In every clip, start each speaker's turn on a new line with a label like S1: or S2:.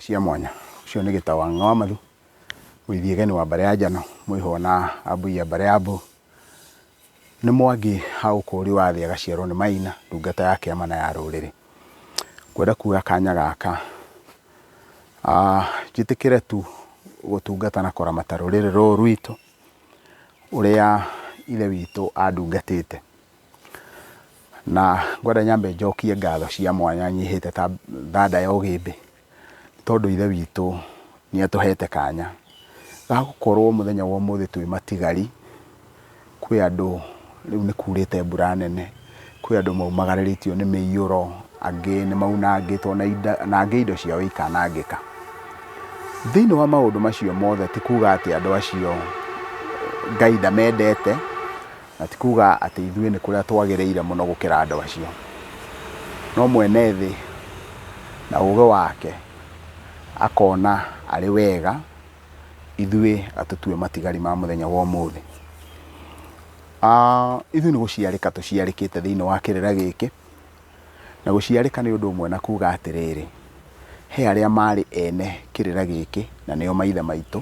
S1: Cia mwanya. Ũcio nĩ Gĩtaũ wa Ng'a wa Mathu, Mũithiegeni wa mbarĩ ya Njano, Mũihwa na Ambui ya mbarĩ ya Mbu. Nĩ Mwangi ha ũkũũri wa thĩ agaciarwo nĩ Maina, ndungata ya kĩama na ya rũrĩrĩ. Ngwenda kuoya kanya gaka njĩtĩkĩre tu gũtungata na kũramata rũrĩrĩ rũrũ rwitũ ũrĩa ithe witũ andungatĩte. Na ngwenda nyambe njokie ngatho cia mwanya nyihĩte ta thanda ya ũgĩmbĩ, tondũ ithe witũ nĩ atũhete kanya ga gũkorwo mũthenya wa ũmũthĩ twĩ matigari. Kwĩ andũ rĩu nĩ kurĩte mbura nene, kwĩ andũ maumagarĩrĩtio nĩ mĩiyũro, angĩ nĩ maunangĩtwo na angĩ indo ciao ikanangĩka. Thĩinĩ wa maũndũ macio mothe ti kuga atĩ andũ acio Ngai ndamendete, Na ti kuuga atĩ ithuĩ nĩ kũrĩa twagĩrĩire mũno gũkĩra andũ acio. No mwene thĩ na ũũgĩ wake akona arĩ wega ithuĩ atũtue matigari ma mũthenya wa ũmũthĩ. Ithuĩ nĩ gũciarĩka tũciarĩkĩte thĩinĩ wa kĩrĩra gĩkĩ, na gũciarĩka nĩ ũndũ ũmwe na kuuga atĩrĩrĩ, he arĩa marĩ ene kĩrĩra gĩkĩ na nĩo maithe maitũ,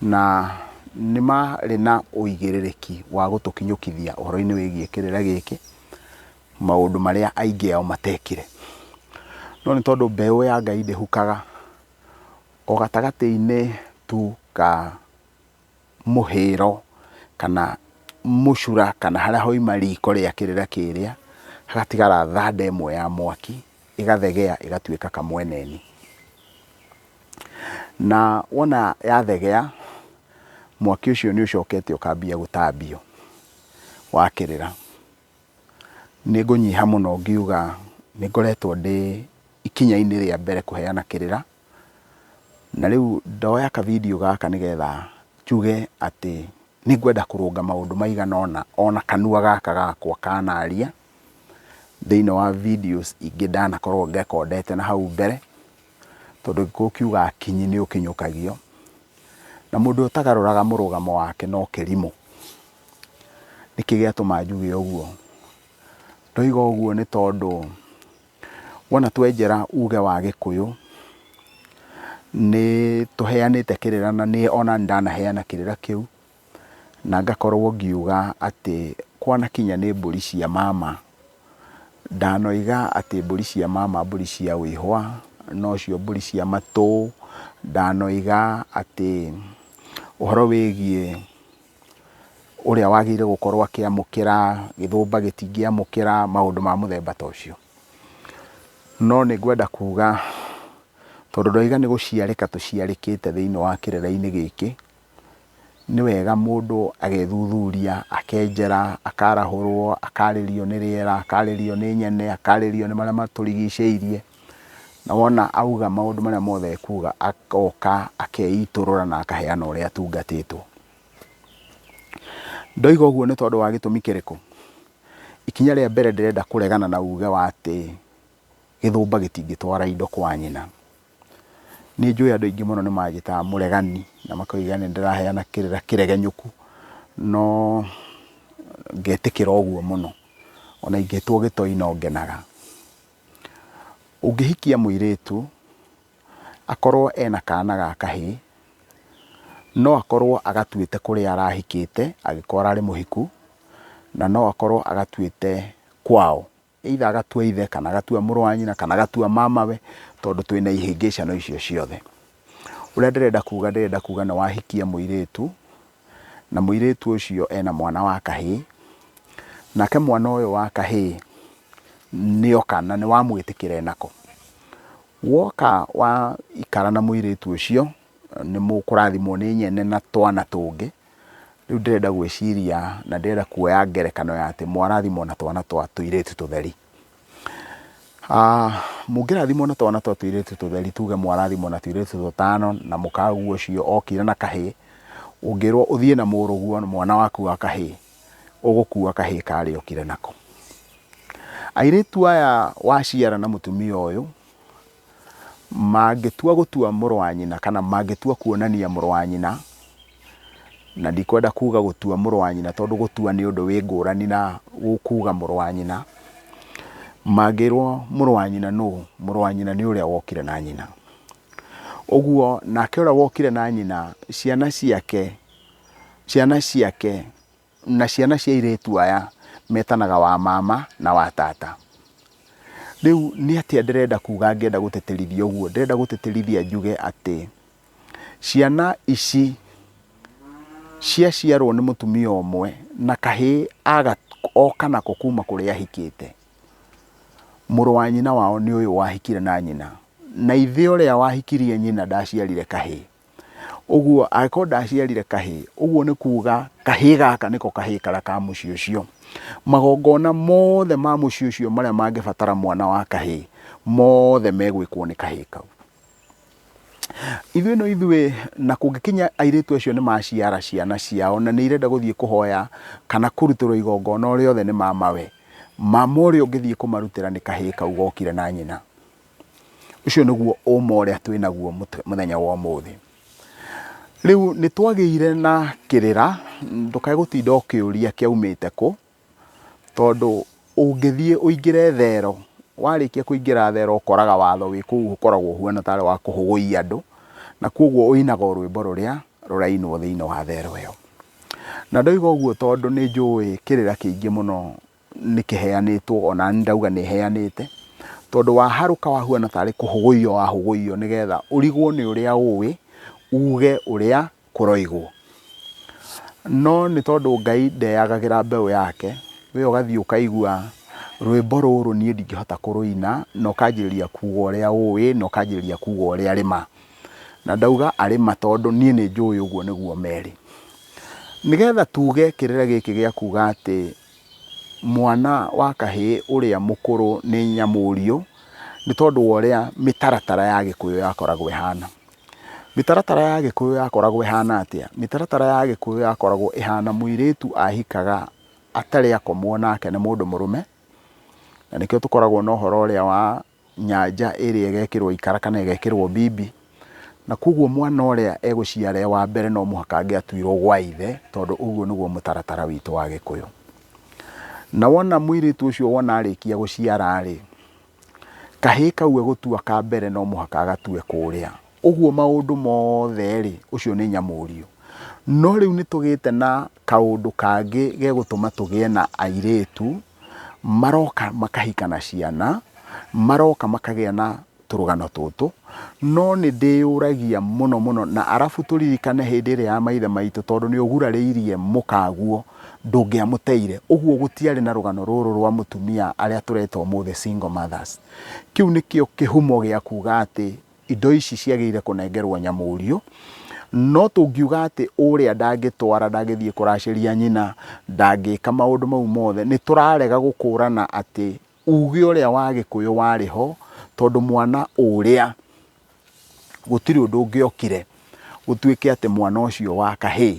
S1: Na nĩ maarĩ na ũigĩrĩrĩki wa gũtũkinyũkithia ũhoro-inĩ wĩgiĩ kĩrĩra gĩkĩ, maũndũ marĩa aingĩ ao matekire. No nĩ tondũ mbeũ ya Ngai ndĩhukaga, o gatagatĩ-inĩ tu ka mũhĩro kana mũcura kana harĩa hoima riko rĩa kĩrĩra kĩrĩa, hagatigara thanda ĩmwe ya mwaki, ĩgathegea ĩgatuĩka kamweneni. Na wona yathegea, mwaki ũcio nĩ ũcokete ũkambia gũtambio wakĩrĩra. Nĩ ngũnyiha mũno ngiuga nĩ ngoretwo ndĩ ikinya-inĩ rĩa mbere kũheana kĩrĩra, na rĩu ndoya ka video gaka nĩgetha njuge atĩ nĩ ngwenda kũrũnga maũndũ maigana ũna ona kanua gaka gakwa kanaria thĩinĩ wa videos ingĩ ndanakorwo ngekondete na hau mbere. Tondũ Gĩkũyũ kiugaga kinyi nĩ ũkinyũkagio, na mũndũ ũrĩa ũtagarũraga mũrũgamo wake no kĩrimũ. Nĩkĩ gĩatũma njuge ũguo? Ndoiga ũguo nĩ tondũ wona twenjera uge wa Gĩkũyũ, nĩ tũheanĩte kĩrĩra na niĩ ona nĩ ndanaheana kĩrĩra kĩu, na ngakorwo ngiuga atĩ kwanakinya nĩ mbũri cia mama, ndanoiga atĩ mbũri cia mama mbũri cia wĩhwa nocio mbũri cia matũ, ndanoiga atĩ ũhoro wĩgiĩ ũrĩa wagĩrĩire gũkorwo akĩamũkĩra, gĩthũmba gĩtingĩamũkĩra, maũndũ ma mũthemba ta ũcio. No nĩ ngwenda kuga tondũ ndoiga nĩ gũciarĩka tũciarĩkĩte thĩiniĩ wa kĩrĩra-inĩ gĩkĩ, Nĩ wega mũndũ agethuthuria, akenjera, akarahũrwo, akarĩrio nĩ rĩera, akarĩrio nĩ nyene, akarĩrio nĩ marĩa matũrigicĩirie. Na wona auga maũndũ marĩa mothe ekuga, agoka akeitũrũra na akaheana ũrĩa atungatĩtwo. Ndoiga ũguo nĩ tondũ wa gĩtũmi kĩrĩkũ? Ikinya rĩa mbere ndĩrenda kũregana na uge wa atĩ gĩthũmba gĩtingĩtwara indo kwa nyina. Nĩ njũĩ andũ aingĩ mũno nĩ manjĩtaga mũregani na makoiga nĩ ndĩraheana kĩrĩra kĩregenyũku, no ngetĩkĩra ũguo mũno. Ona ingĩtwo gĩtoi no ngenaga. Ũngĩhikia mũirĩtu, akorwo ena kana ga kahĩĩ, no akorwo agatuĩte kũrĩa arahikĩte angĩkorwo ararĩ mũhiku, na no akorwo agatuĩte kwao. Either agatua ithe kana agatua mũrũ wa nyina kana agatua mamawe tondũ twĩna ihĩngĩcano icio ciothe. Ũrĩa ndĩrenda kuga ndĩrenda kuga nĩ wahikia mũirĩtu na mũirĩtu ũcio ena mwana wa kahĩĩ, nake mwana ũyũ wa kahĩĩ nĩoka na nĩ wamwĩtĩkĩra enako. Woka waikara na mũirĩtu ũcio nĩ mũkũrathimwo nĩ nyene na twana tũngĩ. Rĩu ndĩrenda gwĩciria na ndĩrenda kuoya ngerekano ya atĩ mwarathimwo na twana twa tũirĩtu tũtheri. Mũngĩrathimwo na twana twa tũirĩtu tũtheri tuge mwarathimwo na tũirĩtu tũtano na mũkaguo ũcio okire na kahĩĩ, ũngĩrwo ũthiĩ na mũrũguo mwana waku wa kahĩĩ, ũgũkua kahĩĩ karĩa okire nako. Airĩtu aya waciara na mũtumia ũyũ, Mangĩtua gũtua mũrũ wa nyina kana mangĩtua kuonania mũrũ wa nyina, na ndikwenda kuga gũtua mũrũ wa nyina tondũ gũtua nĩ ũndũ wĩ ngũrani na kuga mũrũ wa nyina, mangĩrwo mũrũ wa nyina nũ? Mũrũ wa nyina nĩ ũrĩa wokire na nyina. Ũguo nake ũrĩa wokire na nyina, ciana ciake, ciana ciake na ciana cia airĩtu aya metanaga wa mama na wa tata. Rĩu nĩ atĩa ndĩrenda kuga ngĩenda gũtĩtĩrithia ũguo? Ndĩrenda gũtĩtĩrithia njuge atĩ ciana ici ciaciarwo nĩ mũtumia ũmwe na kahĩĩ oka nako kuma kũrĩa ahikĩte. Mũrũ wa nyina wao nĩ ũyũ wahikire na nyina, na ithe ũrĩa wahikirie nyina ndaciarire kahĩĩ. Ũguo angĩkorwo ndaciarire kahĩĩ, ũguo nĩ kuga kahĩĩ gaka nĩko kahĩĩ karĩa ka mũciĩ ũcio. Magongona mothe ma mũciĩ ũcio marĩa mangĩbatara mwana wa kahĩĩ, mothe megwĩkwo nĩ kahĩĩ kau. Ithuĩ no ithuĩ, na kũngĩkinya airĩtu acio nĩ maciara ciana ciao na nĩ irenda gũthiĩ kũhoya kana kũrutĩrwo igongona o rĩothe nĩ mamawe, mama ũrĩa ũngĩthiĩ kũmarutĩra nĩ kahĩĩ kau gokire na nyina. Ũcio nĩguo ũma ũrĩa twĩ naguo mũthenya wa ũmũthĩ. Rĩu nĩ twagĩire na kĩrĩra, ndũkae gũtinda ũkĩũria kĩaumĩte kũ, Tondũ ũngĩthiĩ ũingĩre thero, warĩkia kũingĩra thero ũkoraga watho wĩ kũu ũkoragwo ũhuana tarĩ wa kũhũgũia andũ, na koguo ũinaga o rwĩmbo rũrĩa rũrainwo thĩinĩ wa thero ĩyo. Na ndoiga ũguo tondũ nĩ njũĩ kĩrĩra kĩingĩ mũno nĩ kĩheanĩtwo ona niĩ ndauga nĩ heanĩte, tondũ waharũka wahuana tarĩ kũhũgũio wahũgũio nĩgetha ũrigwo nĩ ũrĩa ũĩ, uge ũrĩa kũroigwo. No nĩ tondũ Ngai ndeyagagĩra mbeũ yake, we ũgathiĩ ũkaigua rwĩmbo rũrũ niĩ ndingĩhota kũrũina, na ũkanjĩrĩria kuga ũrĩa ũĩ, na ũkanjĩrĩria kuga ũrĩa arĩ ma. Na ndauga arĩ ma tondũ niĩ nĩ njũĩ ũguo nĩguo merĩ. Nĩgetha tuge kĩrĩra gĩkĩ gĩa kuga atĩ mwana wa kahĩĩ ũrĩa mũkũrũ nĩ nyamũriũ, nĩ tondũ wa ũrĩa mĩtaratara ya Gĩkũyũ yakoragwo ĩhana. Mĩtaratara ya Gĩkũyũ yakoragwo ĩhana atĩa? Mĩtaratara ya Gĩkũyũ yakoragwo ĩhana mũirĩtu ahikaga atarĩ akomwo nake nĩ mũndũ mũrũme, na nĩkĩo tũkoragwo na ũhoro ũrĩa wa nyanja ĩrĩa ĩgekĩrwo ikara kana ĩgekĩrwo mbimbi, na koguo mwana ũrĩa egũciara e wa mbere no mũhaka angĩatuirwo gwa ithe, tondũ ũguo nĩguo mũtaratara witũ wa Gĩkũyũ. Na wona mũirĩtu ũcio wona arĩkia gũciara rĩ, Kahĩĩ kau egũtua ka mbere no mũhaka agatue kũrĩa. Ũguo maũndũ mothe rĩ, ũcio nĩ nyamũriũ. No rĩu nĩ tũgĩte na kaũndũ kangĩ gegũtũma tũgĩe na airĩtu maroka makahika na ciana, maroka makagĩa na tũrũgano tũtũ. No nĩ ndĩyũragia mũno mũno, na arabu tũririkane hĩndĩ ĩrĩa ya maithe maitũ tondũ nĩ ũgurarĩirie mũkaguo ndũngĩamũteire. Ũguo gũtiarĩ na rũgano rũrũ rwa mũtumia arĩa tũreta ũmũthĩ single mothers. Kĩu nĩkĩo kĩhumo gĩa kuga atĩ indo ici ciagĩrĩire kũnengerwo nyamũriũ. No tũngiuga atĩ ũrĩa ndangĩtwara, ndangĩthiĩ kũracĩria nyina, ndangĩka maũndũ mau mothe, nĩ tũrarega gũkũrana atĩ uge ũrĩa wa Gĩkũyũ warĩ ho, tondũ mwana ũrĩa gũtirĩ ũndũ ũngĩokire gũtuĩke atĩ mwana ũcio wa kahĩĩ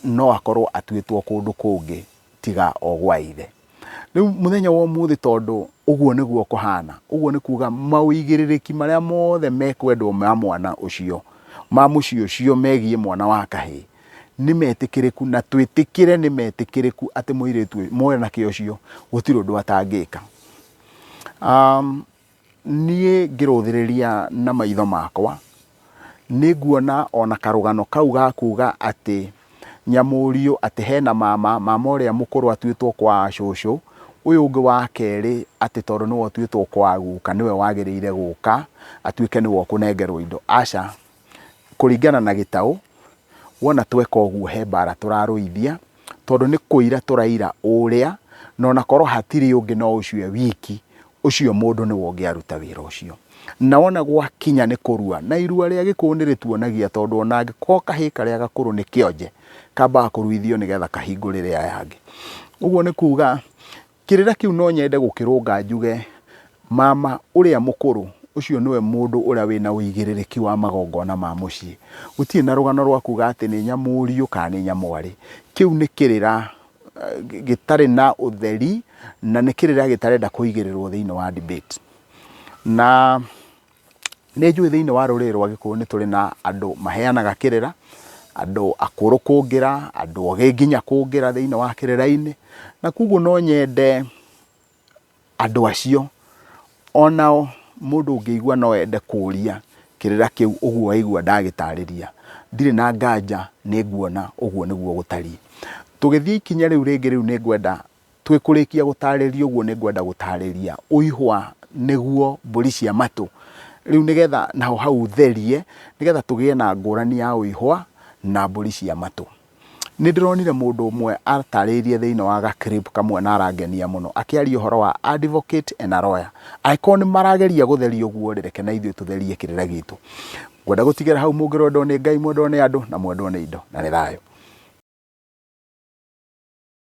S1: no akorwo atuĩtwo kũndũ kũngĩ tiga o gwa ithe. Rĩu mũthenya wa ũmũthĩ tondũ ũguo nĩguo kũhana, ũguo nĩ kuga maũigĩrĩrĩki marĩa mothe mekwendwo ma mwana ũcio, ma mũciĩ ũcio megiĩ mwana wa kahĩĩ, nĩ metĩkĩrĩku na twĩtĩkĩre nĩ metĩkĩrĩku atĩ mũirĩtu ũyũ, mwanake ũcio gũtirĩ ũndũ atangĩka. Niĩ ngĩrũthĩrĩria na maitho makwa, nĩ nguona ona karũgano kau ga kuga atĩ nyamũriũ atĩ hena mama, mama ũrĩa mũkũrũ atuĩtwo kwa cũcũ, ũyũ ũngĩ wa kerĩ atĩ tondũ nĩwe ũtuĩtwo kwa guka nĩwe wagĩrĩire gũka atuĩke nĩwe ũkũnengerwo indo, aca. Kũringana na gĩtaũ, wona tweka ũguo he mbara tũrarũithia, tondũ nĩ kũira tũraira ũrĩa, na ona korwo hatirĩ ũngĩ no ũcio e wiki, ũcio mũndũ nĩwe ũngĩaruta wĩra ũcio. Na wona gwakinya nĩ kũrua, na irua rĩa Gĩkũyũ nĩ rĩtuonagia tondũ ona angĩkorwo kahĩĩ karĩa gakũrũ nĩ kĩonje, kambaga kũruithio nĩgetha kahingũrĩre aya angĩ. Ũguo nĩ kuga Kĩrĩra kĩu no nyende gũkĩrũnga njuge, mama ũrĩa mũkũrũ, ũcio nĩwe mũndũ ũrĩa wĩna ũigĩrĩrĩki wa magongona ma mũciĩ. Gũtirĩ na rũgano rwa kuga atĩ nĩ nyamũriũ kana nĩ nyamwarĩ. Kĩu nĩ kĩrĩra gĩtarĩ na ũtheri na nĩ kĩrĩra gĩtarenda kũigĩrĩrwo thĩinĩ wa debate. Na Nĩ njũĩ thĩinĩ wa rũrĩrĩ rwa Gĩkũyũ nĩ tũrĩ na andũ maheanaga kĩrĩra, andũ akũrũ kũngĩra, andũ ogĩ nginya kũngĩra thĩinĩ wa kĩrĩra-inĩ, na koguo no nyende andũ acio onao mũndũ ũngĩigua no ende kũria Kĩrĩra kĩu ũguo waigua ndagĩtarĩria, ndirĩ na nganja nĩ nguona ũguo nĩguo gũtariĩ. Tũgĩthiĩ ikinya rĩu rĩngĩ rĩu nĩ ngwenda twĩ kũrĩkia gũtarĩria ũguo nĩ ngwenda gũtarĩria ũihwa nĩguo mbũri cia matũ. Rĩu nĩgetha naho hau therie, nĩgetha tũgĩe na ngũrani ya ũihwa na mbũri cia matũ. Nĩ ndĩronire mũndũ ũmwe atarĩirie thĩinĩ wa ga clip kamwe na arangenia mũno akĩaria ũhoro wa advocate and a lawyer. Angĩkorwo nĩ marageria gũtheria ũguo rĩ, reke na ithuĩ tũtherie kĩrĩra gitũ. Ngwenda gũtigĩra hau mũngĩrwendwo nĩ Ngai, mwendwo nĩ andũ na mwendwo nĩ indo na nĩ thayũ.